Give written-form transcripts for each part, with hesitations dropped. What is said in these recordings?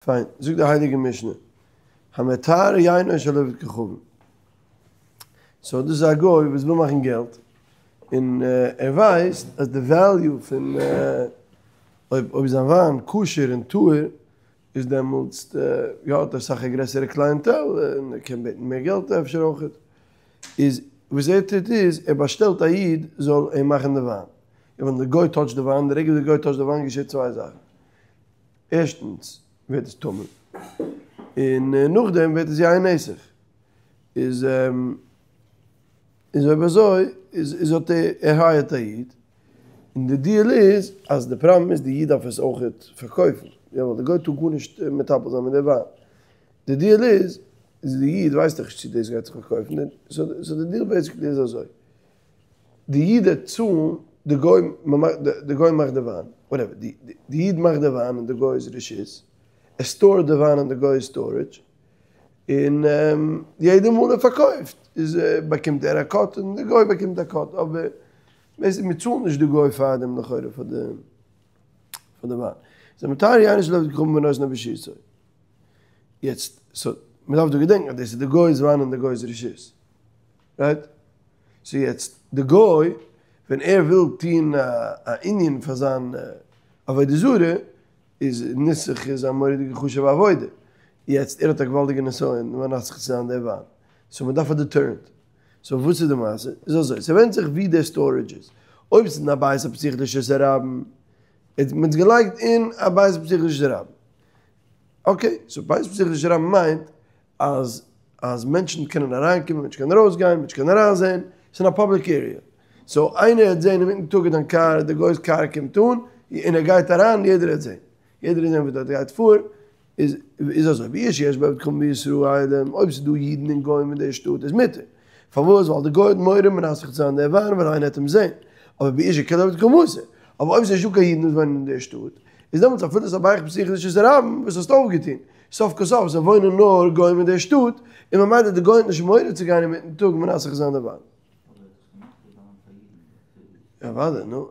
פיין, זאגט די הייליגע משנה, המטהר יינו של עובד כוכבים. סאו דאס איז א גוי וואס וויל מאכן געלט, און ער ווייסט אז די וועליו פון אויב אויב זיין וויין כשר און טהור איז דעמאלטס יא האט ער אסאך א גרעסערע קלייענטעל און ער קען בעטן מער געלט אפשר אויכעט. איז וואס ער טוט איז ער באשטעלט א איד זאל אים מאכן די וויין. און ווען די גוי טאטשט די וויין, די רגע וואס די גוי טאטשט די וויין געשעט צוויי זאכן. ערשטנס ווערט עס טמא, און נאכדעם ווערט עס יין נסך. איז איז אויב אזוי איז איז האט ער ער הייערט א איד, און די דיעל איז אז די פראבלעם איז די איד דארף עס אויכעט פארקויפן, יא ווייל די גוי טאר גארנישט מטפל זיין מיט די וויין. די דיעל איז איז די איד ווייסט דאך נישט צו דאס גייט זיך פארקויפן, סאו די דיעל בעיסיקלי איז אזוי. די איד וועט צאלן, די גוי די גוי מאכט די וויין, וואטעווער, די איד מאכט די וויין אין די גוי'ס רשות, ער סטארט די וויין אין די גוי'ס סטארעדזש, און יעדע מאל ער פארקויפט איז באקומט ער א קאט און די גוי באקומט א קאט, אבער בעיסיקלי מען צאלט נישט די גוי פארדעם לכאורה פאר די פאר די וויין. איז המטהר יינו של עובד כוכבים ונותנו ברשותו. יעצט, סאו, מען דארף דא געדענקן אז דאס איז די גוי'ס וויין אין די גוי'ס רשות. רייט? סאו יעצט די גוי ווען ער וויל טוהן א ענין פאר זיין עבודה זרה איז ניסוך איז א מורא'דיגע חשוב'ע עבודה, יעצט ער האט א געוואלדיגע נסיון מנסך צו זיין די וויין, סאו מען דארף א דעטערענט, סאו וואס איז די מעשה? איז אזוי, ס'ווענדט זיך ווי די סטארעדזש איז, אויב ס'איז אין א בית הפתוח לרשות הרבים, מען האט עס געלייגט אין א בית הפתוח לרשות הרבים, אקעי, סאו בית הפתוח לרשות הרבים מיינט אז אז מענטשן קענען אריינקומען, מענטשן קענען ארויסגיין, מענטשן קענען אריינזען, ס'איז אין א פאבליק עריע. סאו איינער העט זען אינמיטן טאג אין דיין קאר, די גוי'ס קאר קומט אן, און ער גייט אריין, יעדער העט זען. יעדער העט זען וואס דארט גייט פאר. איז איז אזוי, בעיר שיש בה עובדי כוכבים וישראלים, אויב ס'איז דא אידן און גוים אין די שטאט איז מותר. פארוואס? ווייל די גוי האט מורא מנסך צו זיין די וויין ווייל איינער העט אים זען. אבער בעיר שכולה עובדי כוכבים אסור. אבער אויב ס'איז נישטא קיין אידן וואס וואוינען אין די שטאט, איז דעמאלטס אפילו ס'איז א בית הפתוח לרשות הרבים, וואס האסטו אויפגעטון? סוף כל סוף זיי וואוינען נאר גוים אין די שטאט, און ממילא די גוי האט נישט מורא צו גיין אינמיטן טאג מנסך זיין די וויין. אוודאי, נו.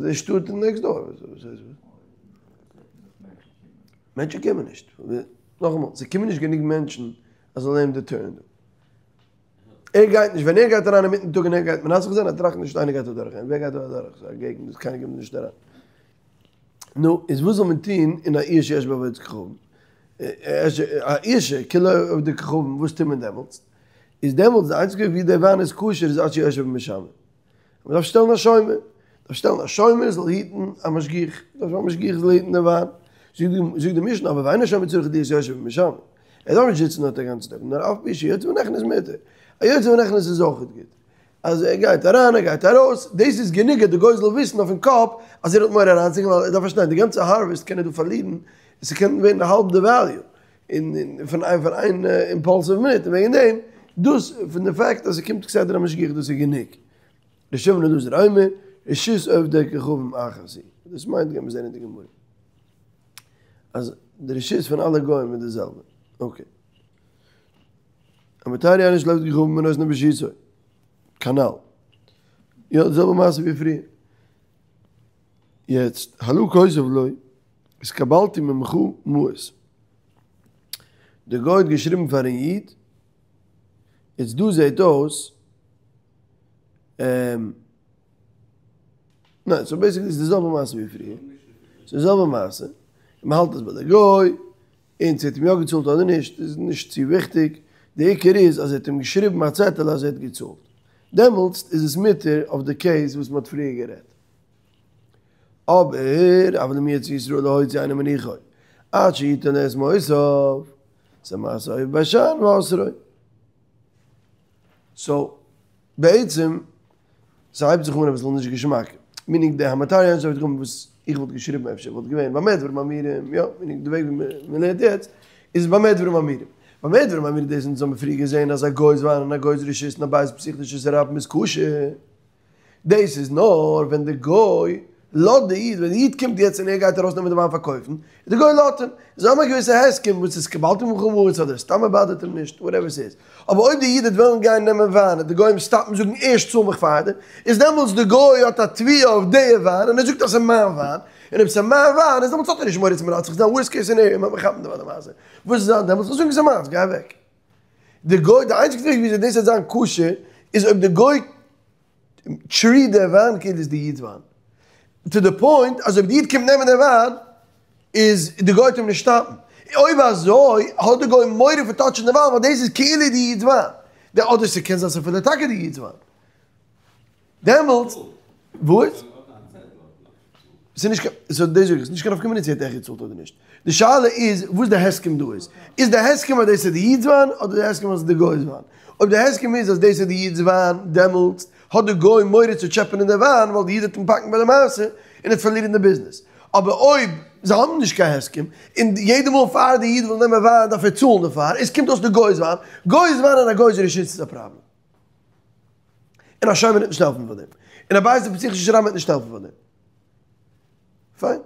די שטאט נעקסט דאר. מענטשן קומען נישט. נאכאמאל, ס'קומען נישט גענוג מענטשן אז זאל אים דעטערן דא. ער גייט נישט, ווען ער גייט אריין אינמיטן טאג און ער גייט מנסך זיין, ער טראכט נישט איינער גייט אדורך גיין, ווער גייט דא אדורך? ס'איז א געגנט וואס קיינער קומט נישט אריין. נו, איז וואס זאל מען טון אין א עיר שיש בה עובדי כוכבים? א עיר שכולה עובדי כוכבים, וואס טוט מען דעמאלטס? איז דעמאלטס די איינציגע ווי די וויין איז כשר איז עד שישב משמר. מען דארף שטעלן א שומר, מען דארף שטעלן א שומר זאל היטן א משגיח, מען דארף א משגיח זאל היטן די וויין. זאגט די משנה, אבער ואין השומר צריך להיות יושב ומשמר, ער דארף נישט זיצן דארט א גאנצן טאג, נאר אף על פי שיוצא ונכנס מותר, א יוצא ונכנס איז אויכעט גוט, אז ער גייט אריין ער גייט ארויס, דאס איז גענוג אז די גוי זאל וויסן אויפן קאפ אז ער האט מורא אריינצוגיין, ווייל ער דארף פארשטיין די גאנצע הארוועסט קען ער דא פארלירן, און ס'קען ווערן האלב די וועליו, און פון איין פון איין אימפאלסיוו מינוט, און וועגן דעם, דאס פון די פאקט אז ס'קומט כסדר א משגיח דאס איז גענוג. ר' שמעון בן אלעזר אומר, רשות עובדי כוכבים אחת היא, דאס מיינט גייט מען זען אין די גמרא. אז די רשות פון אלע גוים איז די זעלבע. אקעי. המטהר יינו של עובד כוכבים ונותנו ברשותו. כנ"ל. יא, די זעלבע מעשה ווי פריער. יעצט, הלה כותב לו, התקבלתי ממך מעות. די גוי האט געשריבן פארן איד, יעצט דא זעט אויס, ניין, סאו בעיסיקלי איז די זעלבע מעשה ווי פריער, ס'איז די זעלבע מעשה, מען האלט עס ביי די גוי, און צו ער האט אים יא געצאלט אדער נישט איז נישט צו וויכטיג, די עיקר איז אז ער האט אים געשריבן א צעטעלע אז ער האט געצאלט, דעמאלטס איז עס מותר אויף די קעיס וואס מען האט פריער גערעדט. אבער אבל אם ירצה ישראל להוציא אינו מניחו עד שיתן לו את מעותיו, זה מעשה אוהב ביישן ואוסרו. סאו בעצם ס'הייבט זיך אן אביסל נישט געשמאק, מינינג די המטהר יינו של עובד כוכבים וואס איך וואלט געשריבן אפשר וואלט געווען במה דברים אמורים, יא, מינינג די וועג ווי מ'לערנט יעצט איז במה דברים אמורים. במה דברים אמורים דאס אונז האבן פריער געזען אז א גוי'ס וויין אין א גוי'ס רשות אין א בית הפתוח לרשות הרבים איז כשר. דאס איז נאר ווען די גוי לאזט די איד, ווען די איד קומט יעצט און ער גייט ארויס נעמען די וויין פארקויפן, די גוי לאזט אים, זיי האבן א געוויסע הסכם וואס איז התקבלתי ממך מעות אדער סתם ער באדערט אים נישט, וואטעווער ס'איז, אבער אויב די איד וועט וועלן גיין נעמען וויין און די גוי אים סטאפן זאגן ערשט צאל מיך פאר דעם, איז דעמאלטס די גוי האט א תביעה אויף די וויין און ער זאגט אז ס'איז מיין וויין, און אויב ס'איז מיין וויין איז דעמאלטס האט ער נישט מורא צו מיר זיך זיין worst case scenario מ'וועט מיך כאפן די מעשה. וואס איז זיין דעמאלטס? כ'זאג נישט ס'איז מיינס, גיי אוועק. די גוי, די איינציגסטע וועג וויאזוי דאס וועט זיין כשר איז אויב די גוי treat די וויין כאילו איז די איד'ס וויין. To the point אז אויב די איד קומט נעמען די וויין איז די גוי וועט אים נישט stop ן. אויב אזוי האט די גוי מורא פון touch ן די וויין ווייל דאס איז כאילו די איד'ס וויין. די אדער ס'קען זיין ס'אפילו טאקע די איד'ס וויין. דעמאלטס וואס? ס'איז נישט קיין, so דאס זאג איך, ס'איז נישט קיין נפקא מינה צו ער האט עכט געצאלט אדער נישט. די שאלה איז וואס די הסכם דא איז. איז די הסכם אז דאס איז די איד'ס וויין אדער די הסכם אז ס'איז די גוי'ס וויין? אויב די הסכם איז אז דאס איז די איד'ס וויין דעמאלטס האט די גוי מורא צו טשעפענען די וויין ווייל די איד וועט אים פאקן ביי די מעשה און ער וועט פארלירן די ביזנעס. אבער אויב זיי האבן נישט קיין הסכם און יעדע מאל פאר די איד וויל נעמען וויין דארף ער צאלן דערפאר, עס קומט אויס די גוי'ס וויין, גוי'ס וויין און א גוי'ס רשות איז א פראבלעם. און א שומר וועט נישט העלפן פאר דעם. און א בית הפתוח רשות הרבים וועט נישט העלפן פאר דעם. פיין.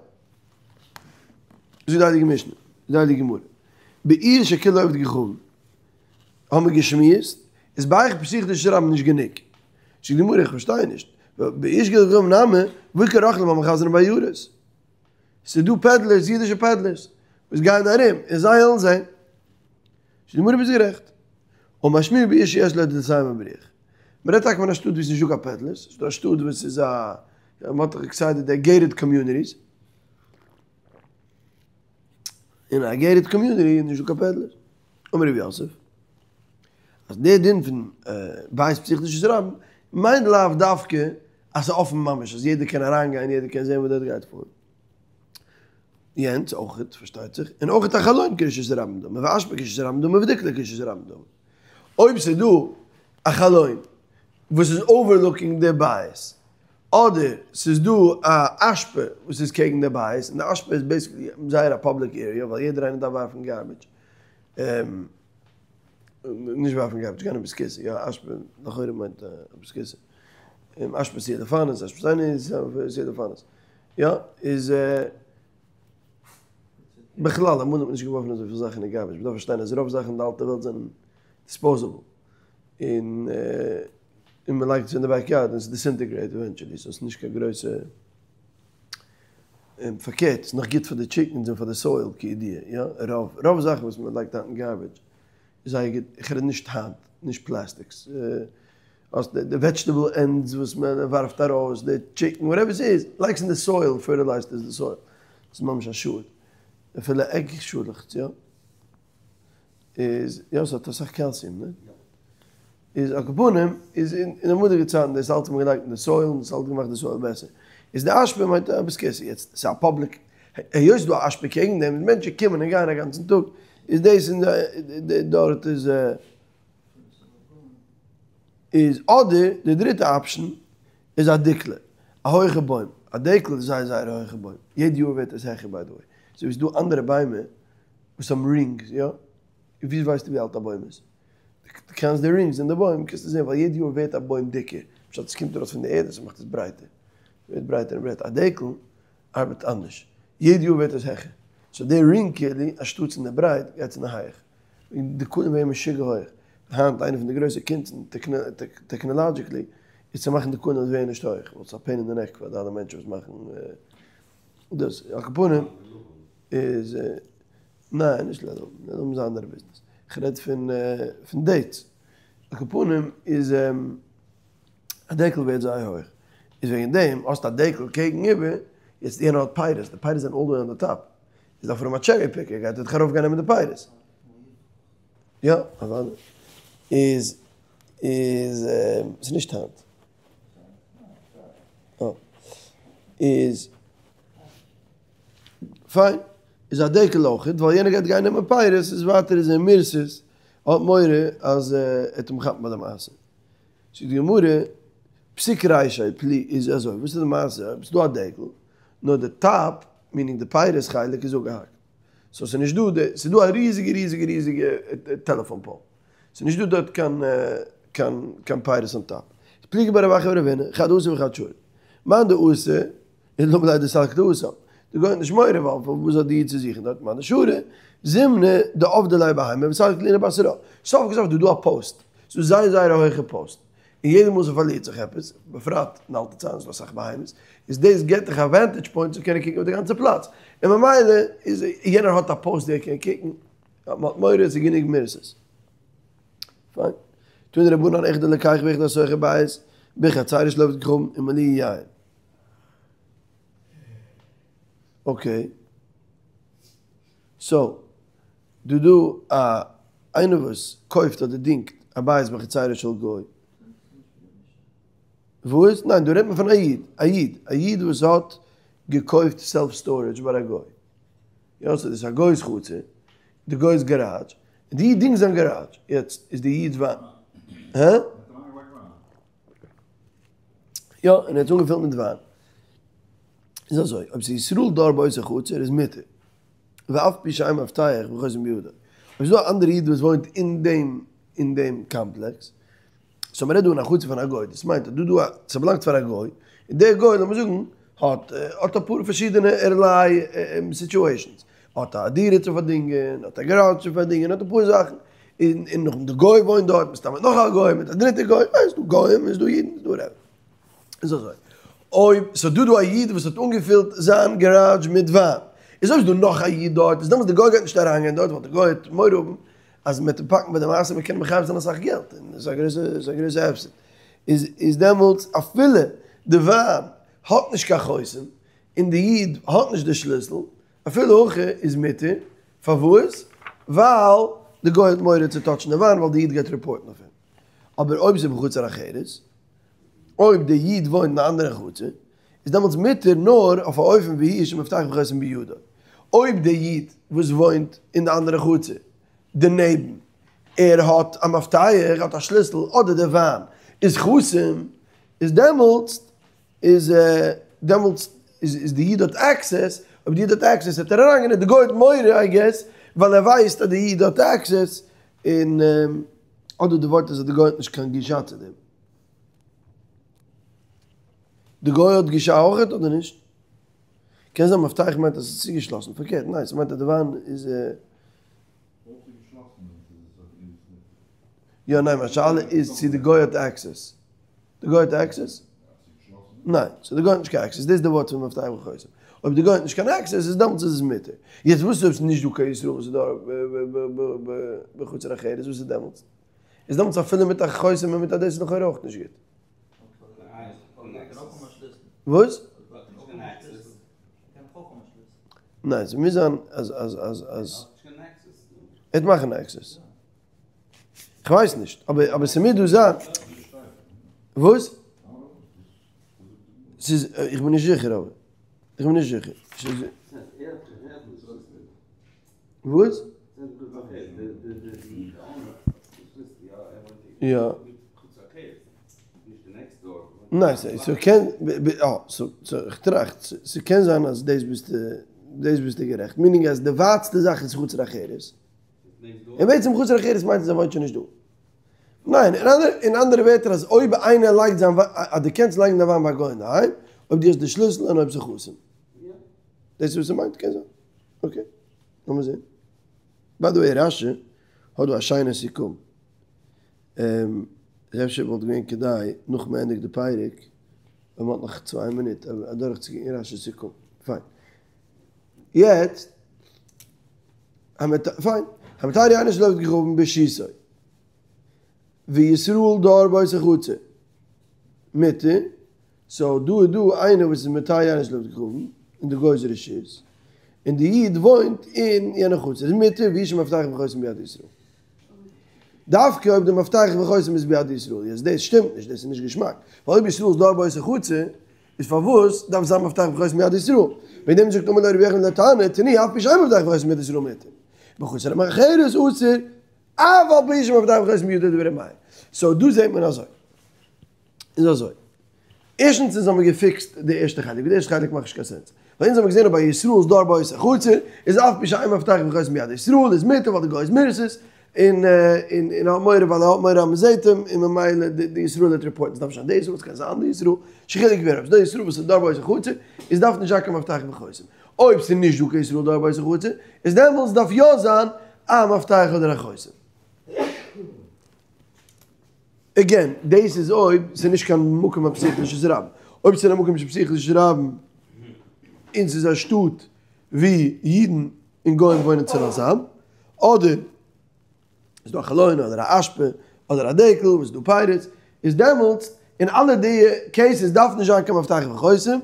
זאגט די הייליגע משנה, די הייליגע גמרא, בעיר שכולה עובדי כוכבים, האבן מיר געשמועסט, איז בית פתוח רשות הרבים נישט גענוג. זאגט די גמרא, איך פארשטיי נישט, בעיר שכולה עובדי כוכבים נמי, והא איכא רוכלים המחזרין בעיירות. ס'איז דא peddlers, אידישע peddlers, וואס גייען ארום און זיי וועלן זען. זאגט די גמרא ביסט גערעכט. אמר שמואל בעיר שיש לה דלתים ובריח. מ'רעדט טאקע פון א שטאט וואו ס'איז נישטא קיין peddlers, ס'איז דא א שטאט וואס איז א, מ'האט דאך כסדר די gated communities. אין א gated community איז נישטא קיין peddlers. אמר רב יוסף, אז דער דין פון בית פתוח לרשות הרבים מיינט לאו דווקא אז ס'איז אפן ממש, אז יעדער קען אריינגיין, יעדער קען זען וואס דארט גייט פאר. יענץ אויכעט, פארשטייט זיך, און אויכעט א חלון כרשות הרבים דמי, ואשפה כרשות הרבים דמי, ודקלא כרשות הרבים דמי. אויב ס'איז דא א חלון וואס איז overlooking די בית, אדער ס'איז דא א אשפה וואס איז קעגן די בית, און די אשפה איז basically זייער א public area ווייל יעדער איינער דארף ווארפן garbage, נישט ווארפן garbage, גיין אין בית הכסא, יא אשפה לכאורה מיינט א בית הכסא, אשפה סילופאנעס, אשפה סילופאנעס, יא איז בכלל אמאל האט מען נישט געווארפן אזויפיל זאכן אין garbage, מ'דארף פארשטיין אז רוב זאכן אין די אלטע וועלט זענען disposable, און און מ'לייגט עס אין די backyard און ס'דיסאינטעגרעיט eventually, so ס'נישט קיין גרויסע, און פארקערט ס'איז נאך גוט פאר די chickens און פאר די soil כידוע, יא, רוב רוב זאכן וואס מ'לייגט היינט אין garbage איז זייער גוט, איך רעד נישט היינט, נישט plastics, האסט די vegetable ends וואס מען ווארפט ארויס, די chicken, whatever ס'איז, לייג עס אין די soil, fertilized עס די soil, ס'איז ממש א שאד, אפילו egg שאלעכץ יא, איז יא ס'האט אסאך calcium ניין? איז על כל פנים, איז אין אמאליגע צייטן דאס אלץ האט מען געלייגט אין די soil און דאס האט געמאכט די soil בעסער, איז די אשפה מיינט א בית הכסא, יעצט ס'איז א public, היות ס'איז דא א אשפה קעגן דעם, און מענטשן קומען און גייען א גאנצן טאג, איז דאס אין די דארט איז. איז אדער די דריטע option איז א דיקלא, א הויכע בוים, א דקל איז זייער זייער א הויכע בוים, יעדע יאר ווערט עס העכער by the way, אזוי ווי ס'דא אנדערע ביימער וואס האבן rings יא? ווי ווייסטו ווי אלט א בוים איז? דו קענסט די rings אין די בוים קענסטו זען ווייל יעדע יאר ווערט א בוים דיקער, פשט עס קומט ארויס פון די ערד און ס'מאכט עס ברייטער, ווערט ברייטער און ברייטער, א דקל ארבעט אנדערש, יעדע יאר ווערט עס העכער, so די ring כאילו אנשטאטס אין די ברייט גייט עס אין די הייעך. די דקלים ווערן משוגע הויך. היינט איינע פון די גרויסע קונצן technologically איז צו מאכן די דקלים ווערן נישט הויך, ווייל ס'איז א pain אין די neck פאר די אלע מענטשן וואס מאכן דאס. על כל פנים איז ניין נישט לעלוב, לעלוב איז א אנדערע ביזנעס. כ'רעד פון פון dates. על כל פנים איז א דקל ווערט זייער הויך. איז וועגן דעם האסטו א דקל קעגן איבער, יעצט יענער האט פירות, די פירות זענען all the way on the top. איז דארף ער האבן א cherry picker, גייט ער דאך ארויף גיין נעמען די פירות. יא, אוודאי. איז, איז, ס'איז נישט היינט. אה. איז, פיין. איז א דקל אויכעט, ווייל יענער גייט גיין נעמען פירות, איז ווייטער איז ער מירתת, האט מורא אז ער וועט אים כאפן ביי די מעשה. זאגט די גמרא, פסיק רישיה פליגי איז אזוי, וואס איז די מעשה? אויב ס'איז דא א דקל, נאר די top, meaning די פירות חלק איז אפגעהאקט. so ס'איז נישט דא די, ס'איז דא א ריזיגע ריזיגע ריזיגע telephone pole. ס'איז נישט דא דארט קיין קיין קיין פירות on top. פליגי בה רב אחא ורב הונא, חד אסר וחד שרי. מאן דאסר, איז למה ליה דסליק להתם. די גוי האט נישט מורא ווייל וואס האט די איד צו זוכן דארט? מאן דשרי, זימנא דעבדא ליה בהמה וסליק לינה בתרה. סוף כל סוף איז דא דא א post. ס'איז דא זייער זייער א הויכע post. און יעדע מאל ס'פארלירט זיך עפעס, בפרט אין אלטע צייטן איז דא אסאך בהמות, איז דאס געבט דיך א ווענטעדזש פוינט צו קענען קוקן אויף די גאנצע פלאץ, און ממילא איז יענער האט א פאוסט ווי ער קען קוקן, מ'האט מורא ס'איז גענוג מירתת. פיין. תנו רבנן אחד הלוקח ואחד השוכר בית בחצרו של עובד כוכבים ומלאוהו יין. אקעי. סאו, דא דא א איינער וואס קויפט אדער דינגט א בית בחצרו של גוי. וואס? ניין דא רעדט מען פון א איד, א איד, א איד וואס האט געקויפט סעלף סטארעדזש ביי א גוי. יא סאו דאס איז א גוי'ס חצר, די גוי'ס גאראדזש, און די איד דינגט זיין גאראדזש, יעצט איז די איד'ס וויין, הא? יא, און ער האט עס אנגעפילט מיט וויין. איז אזוי, אויב ס'איז ישראל דר באותה חצר איז מותר, ואף פי שאין מפתח וחותם בידו. אויב ס'איז דא א אנדערע איד וואס וואוינט אין דעם אין דעם קאמפלעקס, סאו מ'רעדט דא אין א חצר פון א גוי, דאס מיינט אז דא דא א, ס'באלאנגט פאר א גוי, און דער גוי לאמיר זאגן האט האט אפאר פארשידענע ערליי סיטועשאנס, האט א דירה צו פארדינגען, האט א גאראדזש צו פארדינגען, האט אפאר זאכן, און און נאכדעם די גוי וואוינט דארט, מסתמא נאך א גוי מיט א דריטע גוי, ס'איז דא גוים, ס'איז דא אידן, ס'איז דא וואטעווער. איז אזוי, אויב ס'איז דא דא א איד וואס האט אנגעפילט זיין גאראדזש מיט וויין, איז אויב ס'איז דא נאך א איד דארט, איז דעמאלטס די גוי גייט נישט אריינגיין דארט, ווייל די גוי וועט מורא האבן אז מ'וועט אים פאקן ביי די מעשה, מ'קען אים מחייב זיין אסאך געלט, און ס'איז א גרויסע, ס'איז א גרויסע הפסד. איז איז דעמאלטס אפילו די וויין האט נישט קיין חותם, און די איד האט נישט די שליסל, אפילו הכי איז מותר, פארוואס? ווייל די גוי האט מורא צו טאטשן די וויין ווייל די איד גייט רעפארטן אויף אים. אבער אויב ס'איז בחצר אחרת, אויב די איד וואוינט אין א אנדערע חצר, איז דעמאלטס מותר נאר אויף א אופן והוא שמפתח וחותם בידו. אויב די איד וואס וואוינט אין די אנדערע חצר דערנעבן, ער האט א מפתח, ער האט א שליסל, אדער די וויין איז חתום, איז דעמאלטס איז דעמאלטס איז די איד האט עקסעס, אויב די איד האט עקסעס וועט ער אריינגיין און די גוי האט מורא איי געס, ווייל ער ווייסט אז די איד האט עקסעס, און אדער די ווארט איז אז די גוי האט נישט קיין גישה צו דעם. די גוי האט גישה אויכעט אדער נישט? קען זיין מפתח מיינט אז ס'איז צוגעשלאסן, פארקערט ניין ס'מיינט אז די וויין איז. יא ניין מיין שאלה איז צו די גוי האט עקסעס. די גוי האט עקסעס? ניין, סאו די גוי האט נישט קיין עקסעס, דאס איז די ווארט פון מפתח וחותם. אויב די גוי האט נישט קיין עקסעס איז דעמאלטס איז עס מותר. יעצט וואס איז אויב ס'איז נישט דא קיין ישראל וואס איז דא בחצר אחרת, וואס איז דעמאלטס? איז דעמאלטס אפילו מיט א חותם און מיט א דאס איז לכאורה אויך נישט גוט. וואס? ניין, ס'מוז זיין אז אז אז אז ער וועט מאכן עקסעס. כ'ווייס נישט, אבער אבער ס'מוז דא זיין. וואס? ס'איז, איך בין נישט זיכער אבער. איך בין נישט זיכער. ס'איז. וואס? יא. ניין, ס'קען, אה, כ'טראכט, ס'קען זיין אז דאס ביסטו, דאס ביסטו גערעכט. מינינג אז די ווייטסטע זאך איז חצר אחרת. און בעצם חצר אחרת מיינט אז ער וואוינט שוין נישט דא. ניין, אין אנדערע ווערטער אז אויב איינער לייגט זיין וויין, אז דו קענסט לייגן דיין וויין ביי א גוי אינדערהיים, אויב דו האסט די שליסל און אויב ס'איז חתום. דאס איז וואס ער מיינט? קען זיין. אקעי. לאמיר זען. ביי די וועי רש"י האט דא א שיינע סיכום. אפשר וואלט געווען כדאי נאך מ'ענדיגט די פרק, ווען מ'האט נאך צוויי מינוט, אדורכצוגיין רש"י'ס סיכום. פיין. יעצט, פיין, המטהר יינו של עובד כוכבים ברשותו, וישראל דר באותה חצר, מותר, סאו דא איז דא איינער וואס איז מטהר יינו של עובד כוכבים, אין די גוי'ס רשות, און די איד וואוינט אין יענע חצר, איז מותר והוא שמפתח וחותם ביד ישראל. דווקא אויב די מפתח וחותם איז ביד ישראל, יעצט דאס שטימט נישט, דאס איז נישט געשמאק, ווייל אויב ישראל איז דר באותה חצר, איז פארוואס דארף זיין מפתח וחותם ביד ישראל? וועגן דעם זאגט אמר לו רבי יוחנן לתנא תני אף פי שאין מפתח וחותם ביד ישראל מותר. בחצר אחרת אסור אף על פי שמפתח וחותם בידו דברי ר' מאיר. סאו דא זעט מען אזוי. איז אזוי. ערשטנס אונז האבן געפיקסט די ערשטע חלק, די ערשטע חלק מאכט נישט קיין סענס. ווייל אונז האבן געזען אז ביי ישראל איז דר באותה חצר, איז אף פי שאין מפתח וחותם ביד ישראל איז מותר ווייל די גוי איז מירתת, און און ער האט מורא ווייל ער האט מורא אז מ'זעהט אים, און ממילא די ישראל וועט ריפארטן, ס'דארף נישט זיין די ישראל, ס'קען זיין אנדערע ישראל, נישט קיין חילוק ווער, אויב ס'דא ישראל וואס איז דר באותה חצר, איז דארף נישט זיין קיין מפתח וחותם. אויב ס'איז נישט דא קיין ישראל דר באותה חצר, איז דעמאלטס דארף יא זיין א מפתח אדער א חותם. Again, דאס איז אויב ס'איז נישט קיין מקום הפתוח לרשות הרבים. אויב ס'איז א מקום שפתוח לרשות הרבים און ס'איז א שטאט ווי אידן און גוים וואוינען צוזאם, אדער איז דא א חלון אדער א אשפה אדער א דקל וואס איז דא פירות, איז דעמאלטס אין אלע די cases דארף נישט זיין קיין מפתח וחותם,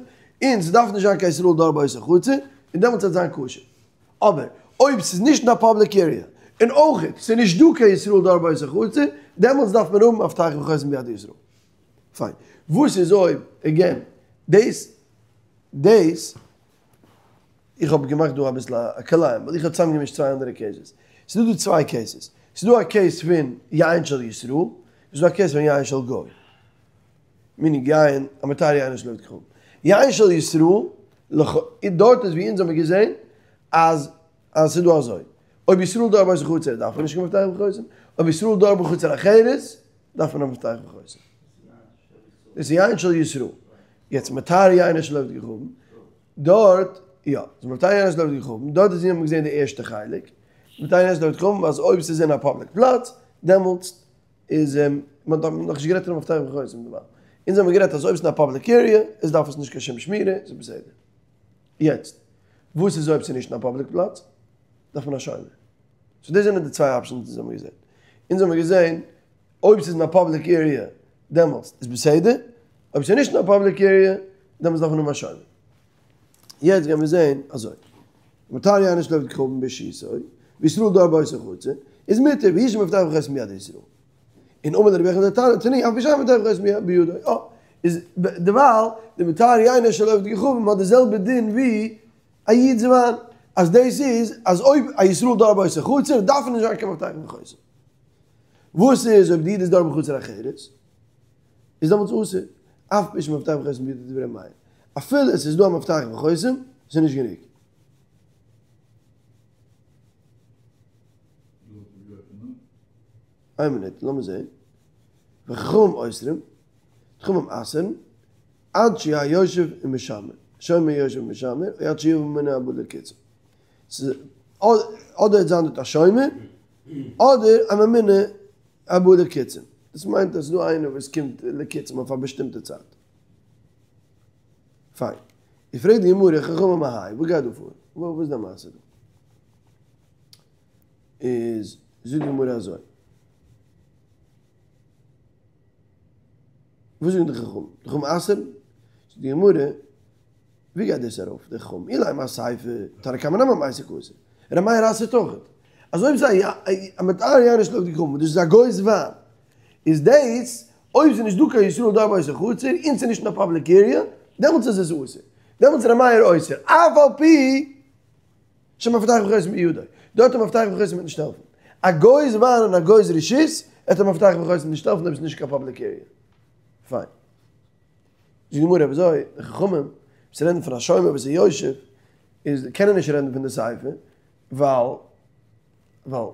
און ס'דארף נישט זיין קיין ישראל דר באותה חצר, און דעמאלטס וועט זיין כשר. אבער אויב ס'איז נישט אין א public area, און אויך ס'איז נישט דא קיין ישראל דר באותה חצר, דעמאלטס דארף מען האבן מפתח וחותם ביד ישראל. פיין. וואס איז אויב, again, דאס, דאס, איך האב געמאכט דא אביסל א כלאיים, ווייל איך האב צוזאמגעמישט צוויי אנדערע cases. ס'איז דא דא צוויי cases. ס'איז דא א case פון יין של ישראל, ס'איז דא א case פון יין של גוי. Meaning יין, המטהר יינו של עובד כוכבים. יין של ישראל, דארט איז ווי אונז האבן געזען אז אז ס'איז דא אזוי. אויב ישראל דר באותה חצר דארף מען נישט קיין מפתח וחותם, אויב ישראל דר בחצר אחרת דארף מען א מפתח וחותם. דאס איז יין של ישראל. יעצט מטהר יינו של עובד כוכבים, דארט, יא, איז מטהר יינו של עובד כוכבים, דארט איז ווי מ'האט געזען די ערשטע חלק, מטהר יינו של עובד כוכבים אז אויב ס'איז אין א public פלאץ, דעמאלטס איז, מען האט נאכנישט גערעדט פון מפתח וחותם דערווייל. אונז האבן גערעדט אז אויב ס'איז אין א public area, איז דארף עס נישט קיין שום שמירה, איז בסדר. יעצט, וואס איז אויב ס'איז נישט אין א public פלאץ? דארף מען א שומר. So דאס זענען די צוויי options וואס האבן געזען. אונז האבן געזען, אויב ס'איז אין א public area, דעמאלטס איז בסדר. אויב ס'איז נישט אין א public area, דעמאלטס דארף מען האבן א שומר. יעצט גייען מיר זען אזוי. מטהר יינו של עובד כוכבים ברשותו, וישראל דר באותה חצר, איז מותר, ויש מפתח וחותם ביד ישראל. און אמר ליה רבי יוחנן לתנא, תני, אף על פי שאין מפתח וחותם בידו. אה, איז דערווייל, די מטהר יינו של עובד כוכבים האט די זעלבע דין ווי א איד'ס וויין, אז דאס איז אז אויב א ישראל דר באותה חצר, דארף מען נישט זיין קיין מפתח וחותם. וואס איז אויב די איד איז דר בחצר אחרת? איז דעמאלטס אסור, אף על פי שמפתח וחותם בידו דברי ר' מאיר. אפילו עס איז דא א מפתח וחותם, איז נישט גענוג. איין מינוט, לאמיר זעהן. וחכמים אוסרים, חכמים אסר'ן, עד שיהא יושב ומשמר, שומר יושב ומשמר, או עד שיבא ממונה הבא לקיצין. ס'איז אדער זיין דארט א שומר, אדער א ממונה הבא לקיצין. דאס מיינט אז ס'איז דא איינער וואס קומט לקיצין אויף א באשטימטע צייט. פיין. איז פרעגט די גמרא, חכמים מהאי, וואס גייט דא פאר? וואס איז די מעשה דא? איז זאגט די גמרא אזוי. וואס זאגן די חכמים? די חכמים אסר'ן? זאגט די גמרא, ווי גייט דאס ארויף די חכמים? אילימא אסיפא, תנא קמא נמי מיסק אסור. ר' מאיר אסר'ט אויכעט. אז אויב ס'איז א מטהר יינו של עובד כוכבים, דאס איז א גוי'ס וויין, איז דאס, אויב ס'איז נישט דא קיין ישראל דר באותה חצר, און ס'איז נישט אין א public area, דעמאלטס איז עס אסור. דעמאלטס איז ר' מאיר אוסר, אף על פי שמפתח וחותם בידו. דארט א מפתח וחותם וועט נישט העלפן. א גוי'ס וויין און א גוי'ס רשות, וועט א מפתח וחותם נישט העלפן אויב ס'איז נישט קיין public area. פיין. זאגט די גמרא, וויאזוי די חכמים וואס רעדן פון א שומר וואס איז יושב, איז קענען נישט רעדן פון די סיפא, ווייל ווייל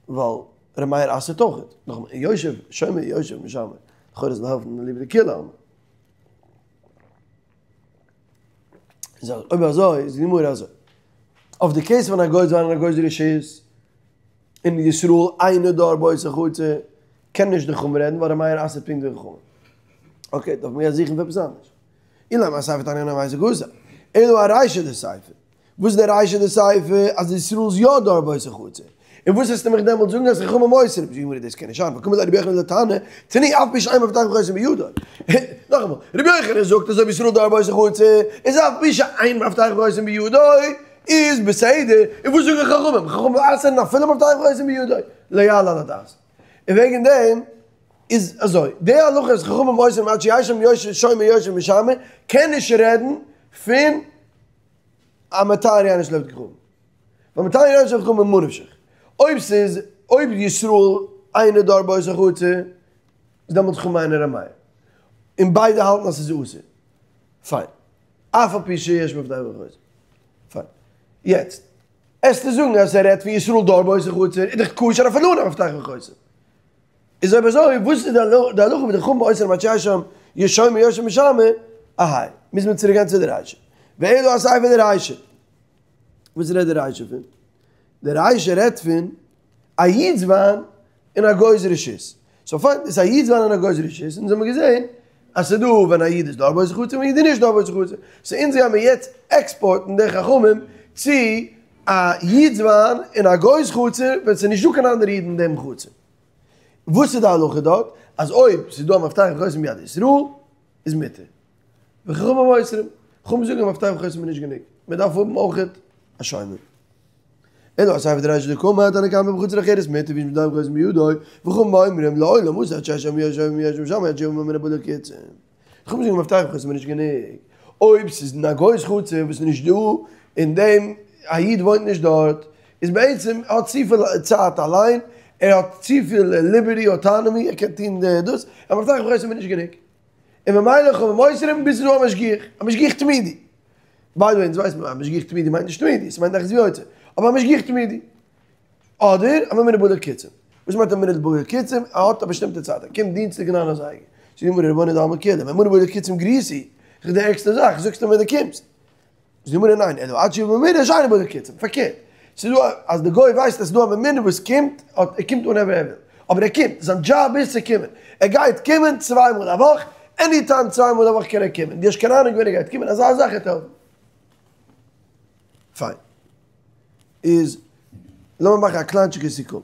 ווייל ר' מאיר אסר'ט אויכעט. נאכאמאל, יושב, שומר יושב משמר, לכאורה זאל העלפן אליבא דכולי עלמא. איז אויב אזוי איז די גמרא אזוי. אויף די case פון א גוי'ס וויין און א גוי'ס רשות, און ישראל אינו דר באותה חצר, קען נישט די חכמים רעדן ווייל ר' מאיר אסר'ט פונקט ווי חכמים. Okay, דארף מען גיין זוכן פאר עפעס אנדערש. אילימא אסיפא תנא קמא נמי מיסק אסור. אלא ארישא דסיפא. וואס איז די רישא דסיפא אז ישראל איז יא דר באותה חצר? און וואס וועסטו מיך דעמאלטס זאגן אז חכמים אוסרים? זאגט די גמרא דאס קען נישט זיין, וקאמר ליה רבי יוחנן לתנא, תני אף על פי שאין מפתח וחותם בידו. נאכאמאל, רבי יוחנן זאגט אז אויב ישראל דר באותה חצר איז אף על פי שאין מפתח וחותם בידו איז בסדר, און וואס זאגן חכמים? חכמים אסר'ן אפילו מפתח וחותם בידו, לא יעלה על הדעת. און וועגן דעם איז אזוי, די הלכה אז חכמים אוסרים עד שיהא שם שומר יושב ומשמר קען נישט רעדן פון א מטהר יינו של עובד כוכבים. ווייל מטהר יינו של עובד כוכבים ממה נפשך. אויב ס'איז, אויב ישראל אינו דר באותה חצר, איז דעמאלטס חכמים מיינען ר' מאיר. און ביידע האלטן אז ס'איז אסור. פיין. אף על פי שיש מפתח וחותם. פיין. יעצט, עסטו זאגן אז ער רעדט פון ישראל דר באותה חצר, איז דאך כשר אפילו אן א מפתח וחותם. איז אויב אזוי, וואס איז די הלכה ווי די חכמים אוסרים עד שיהא שם שומר יושב ומשמר? אהיי, מוז מען צוריק גיין צו די רישא. ואלא אסיפא דרישא. וואס רעדט די רישא פון? די רישא רעדט פון א איד'ס וויין און א גוי'ס רשות. סאו פיין, דאס איז א איד'ס וויין אין א גוי'ס רשות, אונז האמיר געזען אז ס'איז דא ווען א איד איז דארט באותו חצר און א איד איז נישט דארט באותו חצר. סאו אונז גיימיר יעצט עקספארטן די חכמים צו א איד'ס וויין אין א גוי'ס חצר ווען ס'איז נישט דא קיין אנדערע איד אין דעם חצר. וואס איז די הלכה דארט? אז אויב ס'איז דא א מפתח וחותם ביד ישראל איז מותר. וחכמים אוסרים. חכמים זאגן א מפתח וחותם איז נישט גענוג. מ'דארף האבן אויכעט א שומר. אלא אסיפא דרישא דקאמר תנא קמא בחצר אחרת מותר לפי שמפתח וחותם בידו, וחכמים אומרים לעולם אסור עד שיהיה שם עד שיבא ממונה בא לקיצין. חכמים זאגן מפתח וחותם איז נישט גענוג. אויב ס'איז אין א גוי'ס חצר וואס איז נישט דא אין דעם א איד וואוינט נישט דארט, איז בעצם ער האט צופיל צייט אליין, ער האט צופיל ליבערטי אוטאנאמי, ער קען טון דאס, א מפתח וחותם איז נישט גענוג. און ממילא חכמים אוסרים ביז ס'איז דא א משגיח, א משגיח תמידי. ביי די וועי אונז ווייסן א משגיח תמידי מיינט נישט תמידי, ס'מיינט נכנס ויוצא, אבער א משגיח תמידי. אדער א ממונה בא לקיצין. וואס מיינט א ממונה בא לקיצין? ער האט א באשטימטע צייט, ער קומט דינסטאג ניין אזייגער. זאגט די גמרא רבונו דעלמא כולא, ממונה בא לקיצין גריעתא היא, ס'איז די ערגסטע זאך, זאגסט אים ווען דו קומסט. זאגט די גמרא ניין, אלא עד שיבא ממונה שאינו בא לקיצין, פארקערט, ס'איז דא אז די גוי ווייסט אז ס'איז דא א ממונה וואס קומט, ער קומט ווענעווער ער וויל, אבער ער קומט, זיין דזשאב איז צו קומען, ער גייט קומען צוויי מאל א וואך, עני טיים צוויי מאל א וואך קען ער קומען, דו האסט קיין אהנונג ווען ער גייט קומען, אזא זאך וועט העלפן. פיין. איז, לאמיר מאכן א קליינטשיגע סיכום.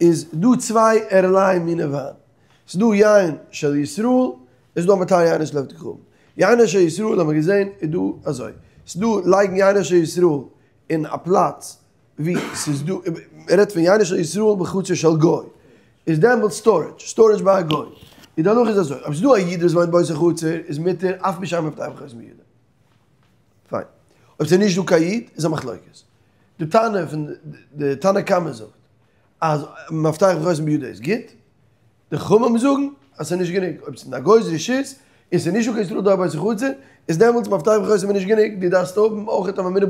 איז דא צוויי ערליי מיני וויין. ס'איז דא יין של ישראל, און ס'איז דא המטהר יינו של עובד כוכבים. יינו של ישראל האבן מיר געזען איז דא אזוי. ס'איז דא לייגן יינו של ישראל אין א פלאץ ווי ס'איז דא, מ'רעדט פון יינו של ישראל בחצר של גוי, איז דעמאלטס storage, storage ביי א גוי. און די הלכה איז אזוי, אויב ס'איז דא א איד וואס וואוינט באותו חצר איז מותר אף על פי שאין מפתח וחותם בידו. פיין. אויב ס'איז נישט דא קיין איד איז א מחלוקת. די טענה פון די תנא קמא זאגט אז מפתח וחותם בידו איז גוט, די חכמים זאגן אז ס'איז נישט גענוג, אויב ס'איז אין א גוי'ס רשות און ס'איז נישט דא קיין ישראל דארט באותו חצר, איז דעמאלטס מפתח וחותם איז נישט גענוג, דו דארפסט האבן אויך א ממונה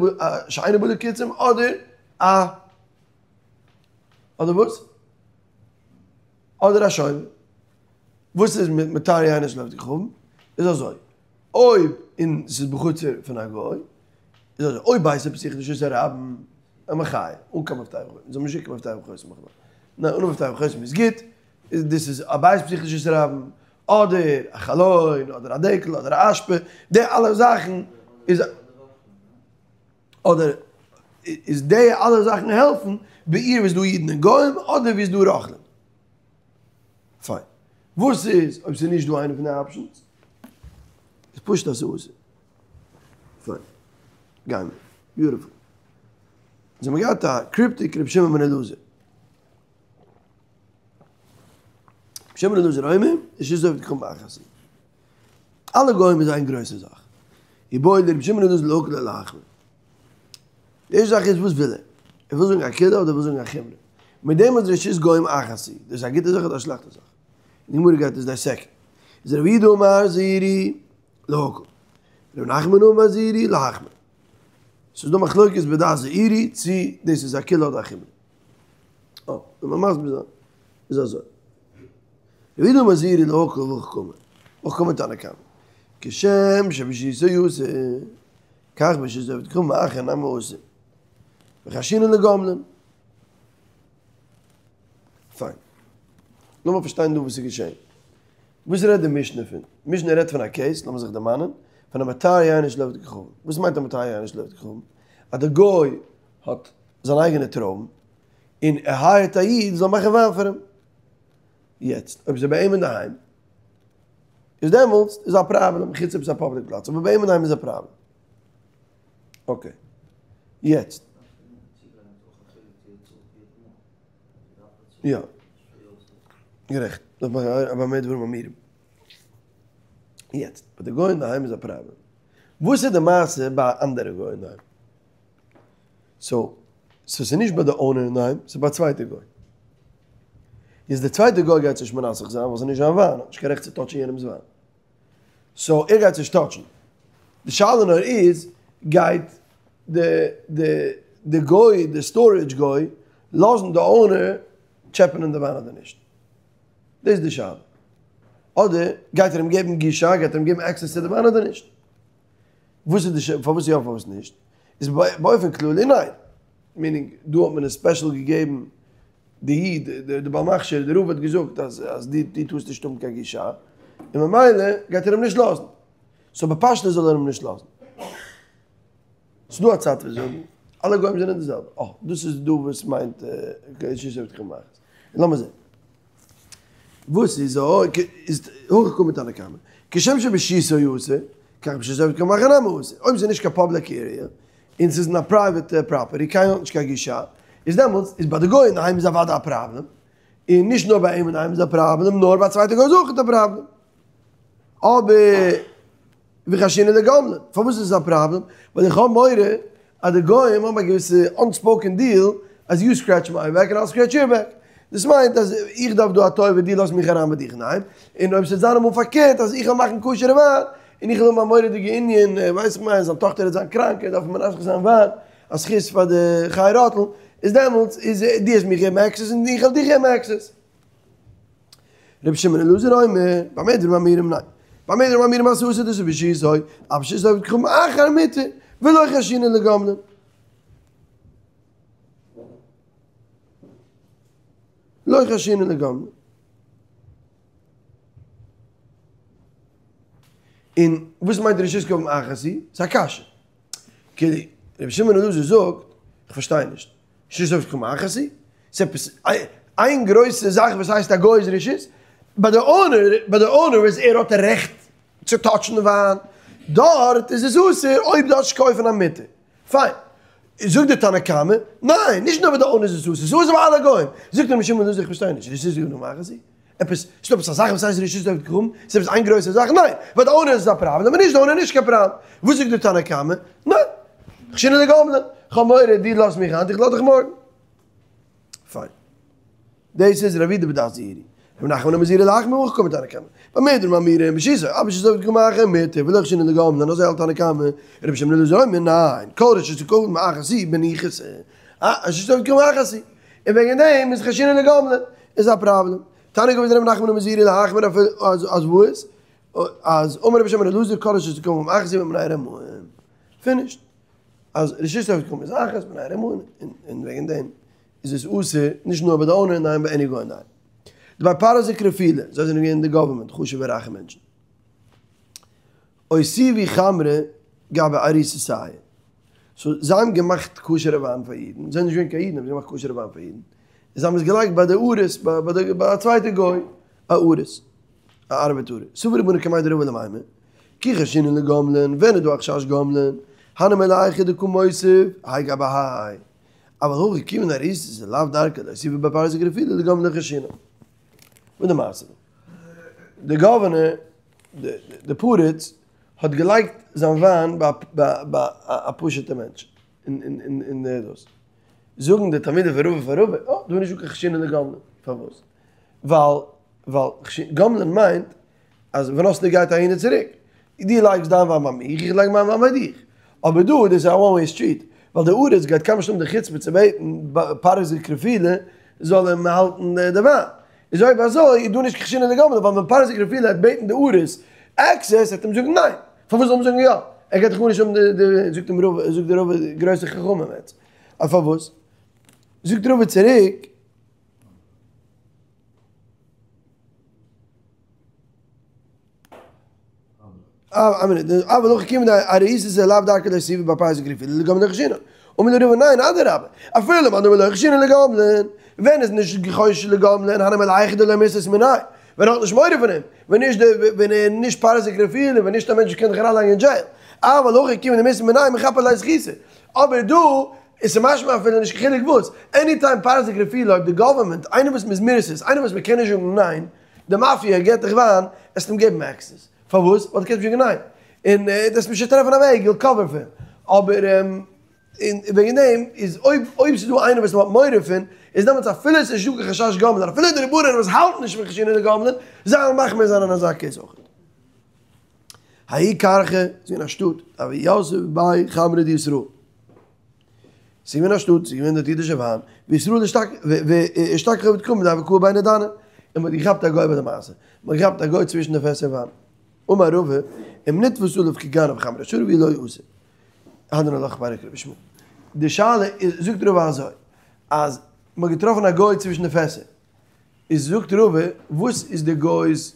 שאינו בא לקיצין אדער א אדער וואס? אדער א שומר. וואס איז מיט מטהר יינו של עובד כוכבים? איז אזוי, אויב און ס'איז בחצר פון א גוי, איז אזוי, אויב ביתו פתוח לרשות הרבים, א מחיה, אן קיין מפתח וחותם, זאל מען שיקן מפתח וחותם בכלל. ניין, אן מפתח וחותם איז גוט, דאס איז א בית פתוח לרשות הרבים, אדער א חלון, אדער א דקל, אדער א אשפה, די אלע זאכן איז, אדער איז די אלע זאכן העלפן בעיר וואו ס'איז דא אידן און גוים, אדער וואו ס'איז דא רוכלים. פיין. וואס איז אויב ס'איז נישט דא איינע פון די options? איז פשוט אז ס'איז אסור. פיין. גיימיר. Beautiful. אונז האמיר געהאט א cryptic רבי שמעון בן אלעזר. רבי שמעון בן אלעזר אומר, רשות עובד כוכבים אחת היא. אלע גוים איז איין גרויסע זאך. איבעיא להו רבי שמעון בן אלעזר להקל או להחמיר. די ערשטע זאך איז וואס וויל ער? ער וויל זאגן א קולא אדער ער וויל זאגן א חומרא? מיט דעם אז רשות גוים אחת היא, דאס איז א גוטע זאך אדער א שלעכטע זאך? די גמרא גייט עס dissect ן. איז רב יהודה אמר זהירו להקל. רב נחמן אמר זהירו להחמיר. ס'איז דא מחלוקת בדעת זהירו צי דאס איז א קולא אדער א חומרא. אה, ווען מ'מסביר זיין איז אזוי. רב יהודה אמר זהירו להקל והכי קאמר. והכי קאמר תנא קמא. כשם שברשותו אסור. כך ברשות עובד כוכבים אחר נמי אסור. וחיישינן לגומלין. פיין. לאמיר פארשטיין דא וואס איז געשען. וואס רעדט די משנה פון? משנה רעדט פון א case, לאמיר זיך דערמאנען, פון א מטהר יינו של עובד כוכבים. וואס מיינט א מטהר יינו של עובד כוכבים? אז די גוי האט זיין אייגענע טרויבן, און ער hire ט א איד זאל מאכן וויין פאר אים. יעצט, אויב ס'איז ביי אים אינדערהיים, איז דעמאלטס איז א פראבלעם, חוץ אויב ס'איז א public פלאץ, אבער ביי אים אינדערהיים איז א פראבלעם. Okay. יעצט. יא. גערעכט. במה דברים אמורים. יעצט, ביי די גוי אינדערהיים איז א פראבלעם. וואס איז די מעשה ביי א אנדערע גוי אינדערהיים? So, so ס'איז נישט ביי די owner אינדערהיים, ס'איז ביי א צווייטע גוי. איז די צווייטע גוי גייט זיך נישט מנסך זיין ווייל ס'איז נישט זיין וויין, האט נישט קיין רעכט צו touch ן יענעמ'ס וויין. So ער גייט נישט touch ן. די שאלה נאר איז, גייט די די די גוי, די storage גוי, לאזן די owner טשעפענען די וויין אדער נישט? דאס איז די שאלה. אדער גייט ער אים געבן גישה, גייט ער אים געבן access צו די וויין אדער נישט? וואס איז די שאלה, פארוואס יא פארוואס נישט? איז באופן כללי ניין. Meaning, דא האט מען עס special געגעבן. די איד, די בעל מכשיר, די רב האט געזאגט אז אז דו דו טארסט נישט האבן קיין גישה, און ממילא גייט ער אים נישט לאזן. סאו בפשטות זאל ער אים נישט לאזן. ס'דא א צד וואס זאגן, אלע גוים זענען די זעלבע. אה, דאס איז דא וואס מיינט רשות עובד כוכבים אחת. לאמיר זען. וואס איז איז הכי קאמר תנא קמא. כשם שברשותו אסור, כך ברשות עובד כוכבים אחר נמי אסור. אויב ס'איז נישט קיין פובליק עריע, און ס'איז אין א פרייוועט פראפערטי, קיינער האט נישט קיין גישה, איז דעמאלטס איז ביי די גוי אינדערהיים איז אוודאי א פראבלעם, און נישט נאר ביי אים אינדערהיים איז א פראבלעם, נאר ביי א צווייטע גוי איז אויך א פראבלעם. אבער וחיישינן לגומלין, פארוואס איז עס א פראבלעם? ווייל איך האב מורא אז די גוים האבן א געוויסע אנספאוקען דיעל אז יו סקרעטש מיי בעק און אייל סקרעטש יור בעק. דאס מיינט אז איך דארף דא א טובה דו לאז מיך אריין ביי דיך אינדערהיים, און אויב ס'וועט זיין אמאל פארקערט אז איך וועל מאכן כשר'ע וויין און איך וועל האבן א מורא'דיגע ענין, ווייס איך מיין זיין טאכטער וועט זיין קראנק ער דארף מנסך זיין וויין א זכות פאר די חי רוטל, איז דעמאלטס איז דו וועסט מיך געבן עקסעס און איך וועל דיך געבן עקסעס. רבי שמעון אלעזר אומר, במה דברים אמורים ניין. במה דברים אמורים אז ס'אסור דאס איז ברשותו, אבל ברשות עובד כוכבים אחר מותר, ולא חיישינן לגומלין. לא חיישינן לגומלין. און וואס מיינט רשות כוכבים אחת היא? ס'איז א קשיא. כאילו, רבי שמעון אלעזר זאגט, איך פארשטיי נישט. רשות עובד כוכבים אחת היא? ס'איז עפעס איין גרויסע זאך וואס הייסט א גוי'ס רשות? ביי די אונער, ביי די אונער וואס ער האט רעכט צו טאטשן די וויין, דארט איז עס אסור אויב דו האסט נישט קויפן א מותר. פיין. זאגט די תנא קמא, ניין, נישט נאר ביי די אונער איז עס אסור, ס'איז אסור ביי אלע גוים. זאגט רבי שמעון אלעזר איך פארשטיי נישט, רשות עובד כוכבים אחת היא? עפעס, ס'דא עפעס א זאך וואס הייסט רשות עובד כוכבים? ס'איז עפעס איין גרויסע זאך? ניין! ביי די אונער איז עס א פראבלעם, און נישט די אונער נישט קיין פראבלעם. וואס זאגט די תנא קמא? ניין! חיישינן לגומלין, כ'האב מורא דו לאזט מיך היינט איך לאז דיך מארגן. פיין. דאס איז רב יהודה בדת זעירי. רב נחמן אמר זעירי להחמיר הכי קאמר תנא קמא. במה דברים אמורים ברשותו, אבל ברשות עובד כוכבים אחר מותר ולא חיישינן לגומלין אזוי האלט תנא קמא. רבי שמעון אלעזר אומר ניין, כל רשות כוכבים אחת היא בניחותא. אה, רשות עובד כוכבים אחת היא. און וועגן דעם איז חיישינן לגומלין איז א פראבלעם. תניא גופא דרב נחמן אמר זעירי להחמיר אז אז וואס? אז אמר רבי שמעון אלעזר כל רשות כוכבים אחת היא מפני רמאים. פינישט. אז רשות עובד כוכבים איז אחת מפני רמאים און וועגן דעם איז עס אסור נישט נאר ביי די אונער ניין ביי עני גוי ניין. דבי פרסא כרפילא זיי זענען געווען די גאווערמענט חשובע רייכע מענטשן. אותיבו חמרא גבי אריסתייהו. סאו זיי האבן געמאכט כשר'ע וויין פאר אידן, זיי זענען נישט געווען קיין אידן אבער זיי האבן געמאכט כשר'ע וויין פאר אידן, און זיי האבן עס געלייגט ביי די אריס, ביי די ביי א צווייטע גוי, א אריס, א ארבעטארער. סבור רבנן קמיה דרבא למימר, כי חיישינן לגומלין, ווען איז דא א חשש גומלין, הני מילי היכא דקא מותיב האי גבי האי, אבל הכא כיוון דאריסתא לאו דרכא דאותיבו בי פרסא כרפילא לגומלין לא חיישינן. וואס די מעשה דא? די גאווערנער, די פריץ, האט געלייגט זיין וויין ביי ביי א פשוטע מענטש אין די דאס. זאגן די תלמידים פון רבא פאר רבא, אה, דא איז נישטא קיין חיישינן לגומלין. פארוואס? ווייל ווייל גומלין מיינט אז ונתנו גייט אהין און צוריק. דו לייגסט דיין וויין ביי מיך, איך לייג מיין וויין ביי דיך. אבער דא דאס איז א וואן וועי סטריט. ווייל די אריס גייט קיינמאל נישט האבן די חוצפה צו בעטן פרסא כרפילא זאל אים האלטן די וויין. איז אויב אזוי איז דא נישט קיין חיישינן לגומלין, ווייל ווען פרסא כרפילא העט בעטן די אריס עקסעס העט אים זאגן ניין. פארוואס זאל אים זאגן יא? ער גייט דאך גארנישט האבן די די זאגט אים רבא זאגט די רבא גרויסע חכמים יעצט. אז פארוואס? זאגט רבא צוריק. אבל הכא כיון דאריסתא לאו דרכא דאותיבו בי פרסא כרפילא לגומלין לא חיישינן. אמר ליה רבא ניין אדרבה אפילו למאן דאמר לא חיישינן לגומלין ווען איז נישט חושש לגומלין הני מילי היכא דלא מיתית מיניה ווען ער האט נישט מורא פון אים ווען נישט די ווען ער נישט פרסא כרפילא ווען נישט א מענטש וואס קען דיך אריינלייגן אין דזשעיל אבל הכא כיון דמיתית מיניה מיכפר ליה זכותא אבער דא איז ס'משמע אפילו נישט קיין חילוק וואס עני טיים פרסא כרפילא אויב די גאווערמענט איינער וואס מ'איז מירתת איינער וואס מ'קען נישט זאגן ניין די מאפיא געט דיך וויין עסט אים געבן עקסעס פארוואס? ווייל דו קענסט נישט זאגן ניין. און דו וועסט שוין טרעפן א וועג, יו קאווער פאר אים. אבער און וועגן דעם איז אויב אויב ס'איז דא איינער וואס מ'האט מורא פון, איז דעמאלטס אפילו ס'איז נישטא קיין חשש גומלין, אפילו די רבנן וואס האלטן נישט פון חיישינן לגומלין, זיי וועלן מחמיר זיין אין אזא קעיס אויך. ההוא כרכא, ס'איז געווען א שטאט, דהוו יתבי ביה חמרא דישראל. ס'איז געווען א שטאט, ס'איז געווען דארט אידישע וויין, וישראל אשתכחו עובד כוכבים דהוה קאי ביני דני, און מ'האט געכאפט א גוי ביי די מעשה, מ'האט געכאפט א גוי צווישן די פעסער וויין. אמר רבא, אם נתפס עליו כגנב חמרא שרבי לא אתי. הדרן עלך פרק רבי ישמעאל. די שאלה איז, זאגט רבא אזוי, אז. מ'האט געטראפן א גוי צווישן די פעסער. איז זאגט רבא, וואס איז די גוי'ס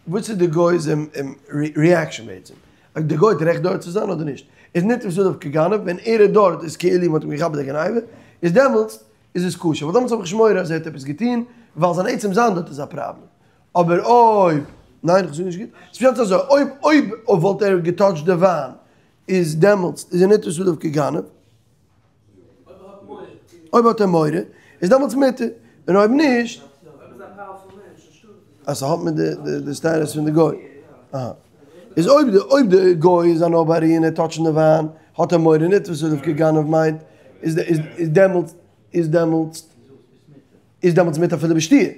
וואס איז די גוי'ס reaction בעצם? אויב די גוי האט רעכט דארט צו זיין אדער נישט? איז נתפס עליו כגנב, ווען ער איז דארט איז כאילו מ'האט אים געכאפט ביי די גניבה, איז דעמאלטס איז עס כשר, ווייל דעמאלטס האב איך נישט מורא אז ער האט עפעס געטון, ווייל זיין עצם זיין דארט איז א פראבלעם. אבער אויב, ניין איך זאג נישט גוט, ס'פשט אזוי, אויב אויב וואלט ער געטאטשט די וויין, איז דעמאלטס איז ער נתפס עליו כגנב. אויב האט ער מורא, איז דעמאלטס מותר, און אויב נישט, אז ס'האט מיט די סטעטוס פון די גוי. אהא. איז אויב די אויב די גוי איז א nobody און ער טאטשט די וויין, האט ער מורא נתפס עליו כגנב מיינט, איז איז דעמאלטס איז דעמאלטס איז דעמאלטס מותר אפילו בשתיה.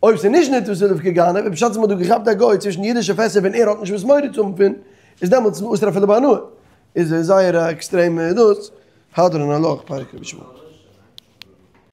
אויב ס'איז נישט נתפס עליו כגנב, איז פשט אז מ'האט דא געכאפט א גוי צווישן אידישע פעסער ווען ער האט נישט וואס מורא צו האבן פון, איז דעמאלטס אסור אפילו בהנאה. איז זייער א עקסטרעמע דאס, הדרן עלך פרק רבי ישמעאל.